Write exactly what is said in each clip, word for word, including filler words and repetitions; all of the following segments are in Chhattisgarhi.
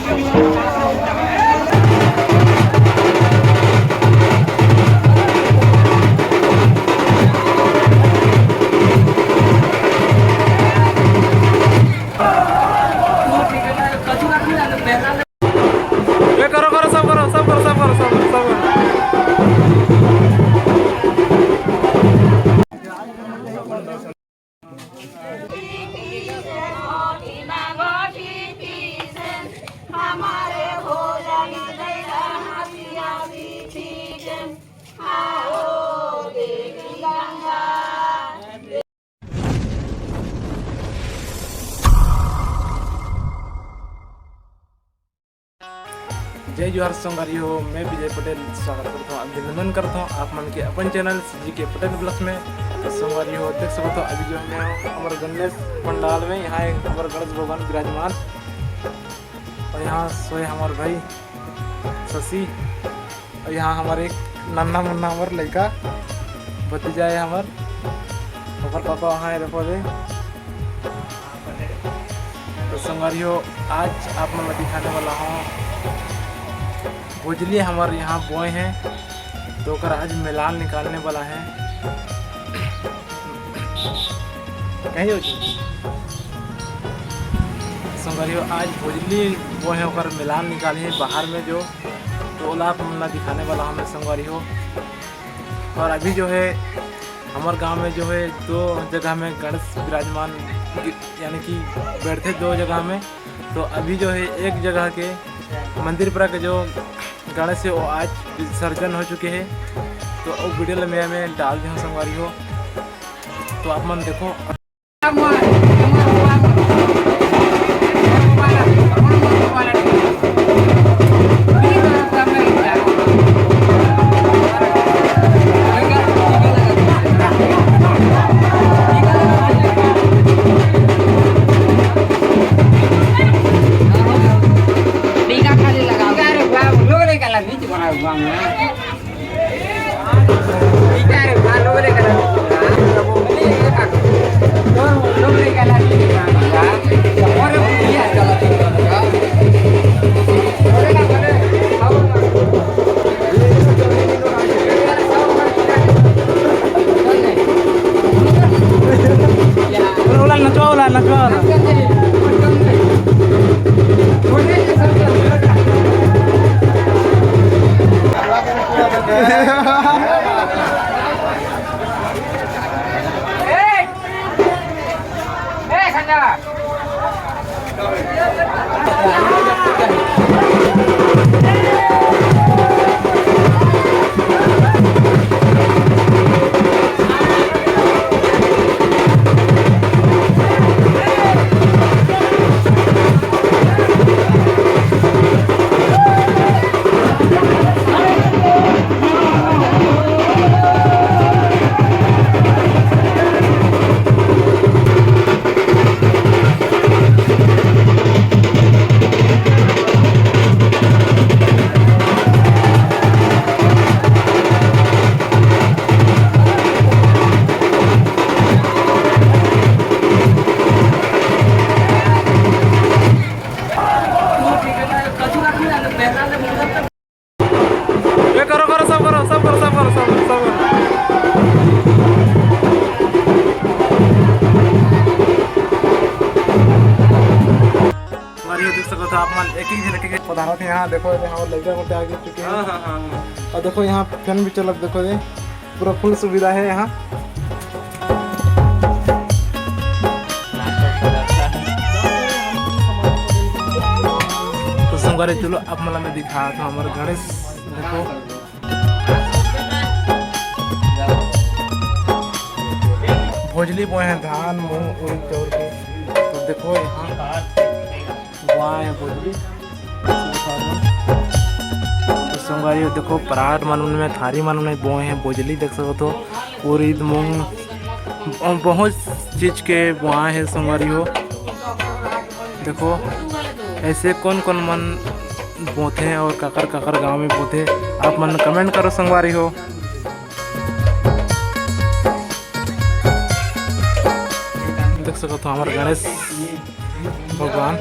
ये करो, करो, सब करो, सब करो, सब करो, सब करो, सब करो। जय जोहार संगवारी हो, मैं विजय पटेल स्वागत करता हूँ, अभिनंदन करता हूँ आप मन के अपन चैनल सीजी के पटेल ब्लॉग्स में। तो संगवारी हो, देख सकते हो अभी जो मैं हमारे गणेश पंडाल में, यहाँ एक हमारे गणेश भगवान विराजमान और यहाँ सोए हमारे भाई शशि और यहाँ हमारे एक नन्ना मुन्ना हमारे लड़का भतीजा है हमारे, ओकर पापा वहाँ है, देखो दे। तो संगवारी हो, आज आप मन ला दिखाने वाला हूँ भोजली हमर यहाँ बोए हैं, तो ओकर आज मिलान निकालने वाला है। कहीं हो जी? संगवारी हो, आज भोजली बोए हैं, ओकर मिलान निकाले हैं बाहर में जो, तो ओला आप मन ला दिखाने वाला हूँ मैं संगवारी हो। और अभी जो है हमर गांव में जो है दो जगह में गणेश विराजमान गि-, यानी कि बैठते दो जगह में। तो अभी जो है एक जगह के मंदिर पर के जो गणेश है वो आज विसर्जन हो चुके हैं। तो वो वीडियो में मैं डाल दी हूँ संगवारी हो, तो आप मन देखो। टीका खाली लगाओ। टीका रे बाबू, लोग नहीं कला बीच बना हुआ है। नचवा वाला, नचवा वाला। ये करो, करो, सब करो, सब करो, सब करो, सब करो, सब करो। और ये देख सकते हो आप मन एक एक झन के पधारत हे। यहाँ देखो, यहाँ और लड़का मोटे आगे चुके हैं। हाँ, हाँ, हाँ, हाँ। और देखो यहाँ फैन भी चलत, देखो ये पूरा फुल सुविधा है यहाँ। तो संगवारी चलो आप मन ला मैं दिखात हूँ हमारे गणेश, देखो भोजली बोए हैं धान, मूंग, उड़द, चाउर के। तो देखो यहाँ बोआ है भोजली। तो संगवारी हो, देखो परात मन में, थारी मन में बोए हैं भोजली, देख सकत हो। उड़द, मूंग, बहुत चीज के बोआ है संगवारी हो। देखो ऐसे कौन कौन मन बोथे और काकर काकर गांव में बोथे, आप मन comment करो संगवारी हो। देख सकत हो हमारे गणेश भगवान।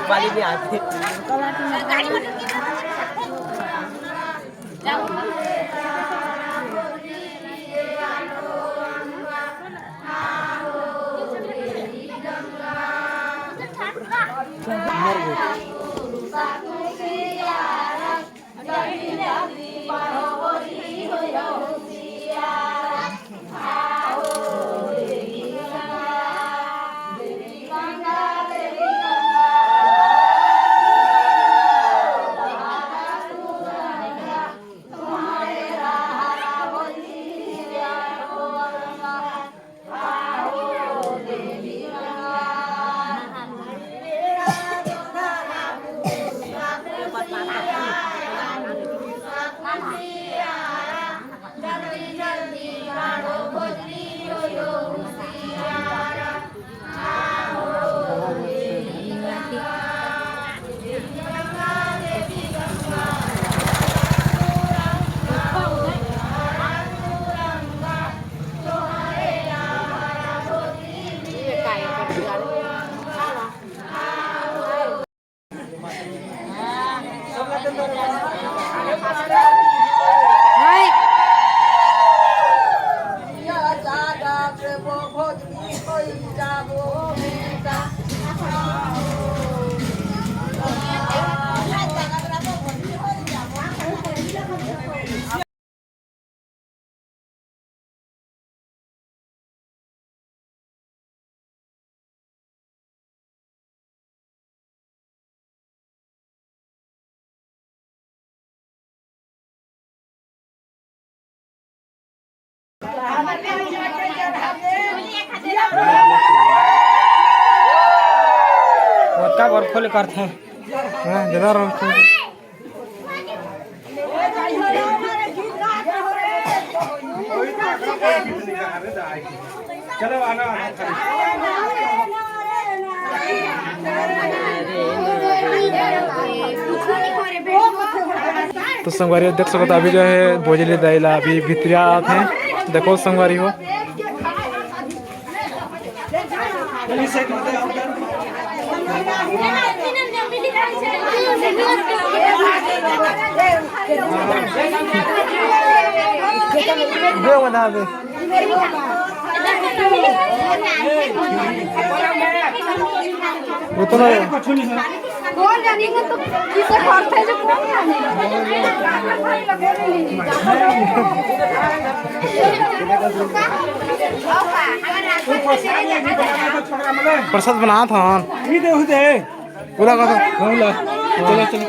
पानी नहीं आती। ओतका बरखो ले करथे। हाँ, जदा रहो। तो संगवारी देख सकत, अभी जो है भोजली दाई ला अभी भितरिया आत हे। देखो संगवारी हो, दे बना दे। उतना है। कौन जानेगा तो किसे करते हैं जो कौन जानेगा। प्रसाद बनात हन। पूरा कर दो। चलो, चलो।